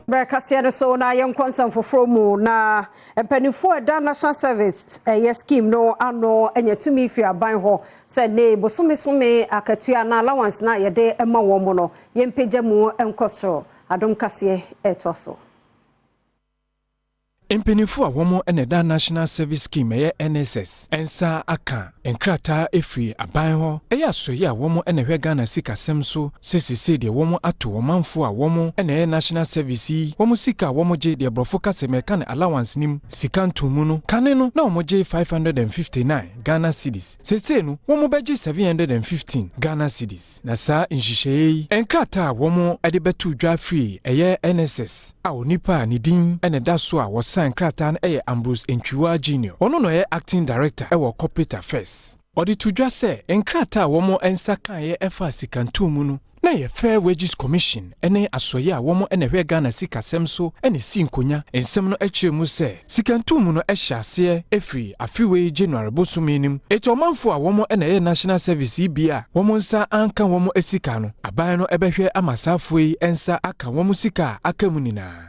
Berɛ kaseɛ no so na yɛnkɔ nsɛm foforɔ mu. Na mpanimfoɔ a ɛda National Service ɛyɛ scheme no ano anya tumi firi aban hɔ sɛ ne bosomesome akatua na allowance na yɛde ma wɔn mu no, yɛmpagya mu nkɔ soro. Adom kaseɛ ɛtoa so. Mpanimfoɔ a wɔn na ɛda National Service Scheme, ɛyɛ NSS, nsa aka nkrataa efiri aban hɔ, ɛyɛ asɔyi a wɔn na ɛhwɛ Ghana sikasɛm so, sɛ sese deɛ wɔn ato ɔmanfoɔ a wɔn na ɛyɛ National Service yi wɔn sika a wɔn gye, deɛ borɔfo kasa mu ɛka no allowance nim sika ntomu no. Kane no na wɔn gye 559 Ghana cedis, sese no wɔn bɛgye 715 Ghana cedis. Na saa nhyehyɛeɛ yi, nkrataa a wɔn de bɛto dwa firi ɛyɛ NSS a onipa a ne din na ɛda so a wɔsan nkrataa no yɛ Ambrose Ntwiwa Junior, ɔno na ɔyɛ acting director ɛwɔ Corporate Affairs. Ɔde to dwa sɛ nkrataa a wɔn nsa kaeɛ ɛfa sikantoɔ mu no na yɛ Fair Wages Commission ne asɔeɛ a wɔn na ɛhwɛ Ghana sikasɛm so ne si nkonya nsɛm no akyerɛ mu sɛ sikantoɔ mu no hyɛ aseɛ ɛfiri afewei January bosome no mu. Ɛti ɔmanfoɔ a wɔn na ɛyɛ National Service yi bi a wɔn nsa anka wɔn sika no, aban no bɛhwɛ ama saafoɔ yi nsa aka wɔn sika a aka mu nyinaa.